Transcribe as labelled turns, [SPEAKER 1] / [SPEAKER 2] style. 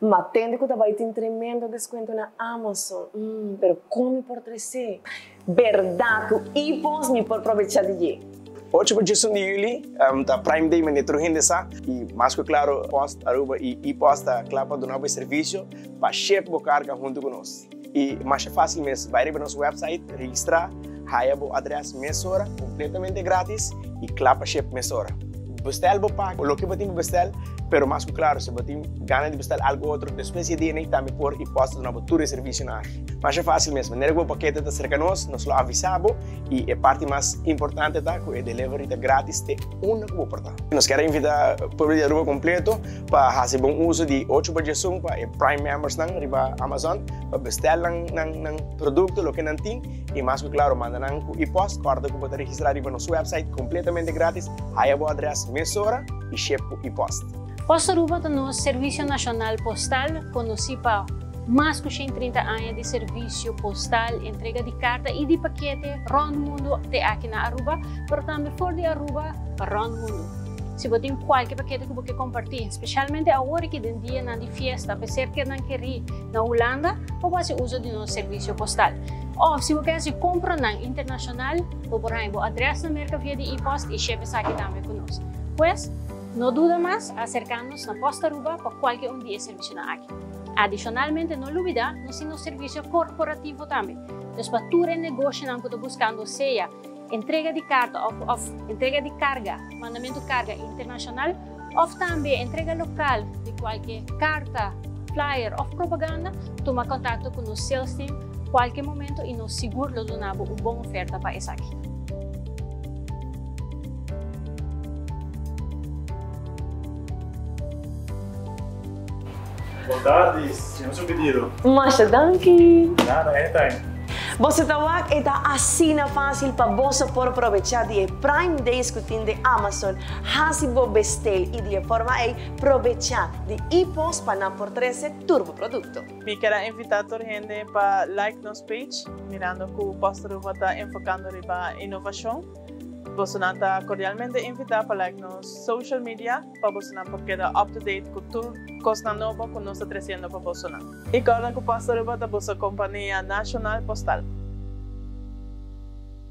[SPEAKER 1] M'a tende ku ta bai tin tremendo deskuento na Amazon. Umm, pero kon mi por tres'é? Bèrdat ku e-post mi por probechá di dje.
[SPEAKER 2] Ocho pa djesun di yüli ta Prime Day manera tur hende sa i mas ku klaro Post Aruba i e-post ta kla pa duna bo e servisio pa ship bo karga huntu ku nos. I masha fásil mes, bai riba nos website, registrá, haya bo adrès mesora kompletamente grátis i kla pa ship mesora. Bestel bo pak loke bo tin pa bestel, pero mas ku klaro si bo tin gana di bestel algu otro despues di e dia nei tambe por i post ta duna bo tur e servisionan aki. Masha fásil mes, manera ku bo pakete ta serka nos, nos lo avisá bo i e parti mas importante ta ku e delivery ta grátis te unda ku bo por ta. Nos kier a invitá pueblo di Aruba kompleto pa hasi bon uso di ocho pa diesun pa e Prime Membersnan riba Amazon pa bestel nan nan nan produkto loke nan tin i mas ku klaro manda nan ku e-post kòrda ku bo ta registrá riba nos website kompletamente grátis haya bo adrès mesora i ship ku e-post.
[SPEAKER 3] Post Aruba ta nos servisio nashonal postal konosí pa mas ku 130 aña di servisio postal, entrega di karta i di pakete rònt mundu te aki na Aruba, pero tambe for di Aruba pa rònt mundu. Si bo tin kualke pakete ku bo ke kompartí, spesialmente awor aki den dianan di fiesta pa e serkenan kerí na Hulanda, bo por hasi uso di nos servisio postal. Òf si bo ke hasi kompranan internashonal, bo por haña bo adrès na Merka via di e-post i shep esaki tambe ku nos. Pues, no duda mas, aserká nos na Post Aruba pa kualke un di e servisionan aki. Adishonalmente, no lubidá, nos tin nos servisio korporativo tambe. Dus pa tur e negoshonan ku ta buskando sea entrega di karta òf òf entrega di karga, mandamentu karga internashonal, òf tambe entrega lokal di kualke karta, flyer òf propaganda, tuma kontakto ku nos sales team kualke momento i nos sigur lo duna bo un bon oferta pa esaki.
[SPEAKER 4] Bon tardi, señor su pedido.
[SPEAKER 1] Masha danki.
[SPEAKER 4] Nada, anytime.
[SPEAKER 1] Boso ta wak e ta asina fácil pa boso por probecha di e Prime Days ku tin den Amazon. Hasi bo bestel i di e forma ei probecha di e-post pa nan por trese tur bo produkto.
[SPEAKER 5] Mi kier a invita tur hende pa like nos page, mirando ku Post Aruba ta enfocando riba innovacion. Bosonan ta cordialmente invita pa like nos social media pa bosonan por keda up to date ku tur kosnan nobo ku nos ta treciendo pa bosonan. I corda ku Post Aruba ta boso compania nacional postal.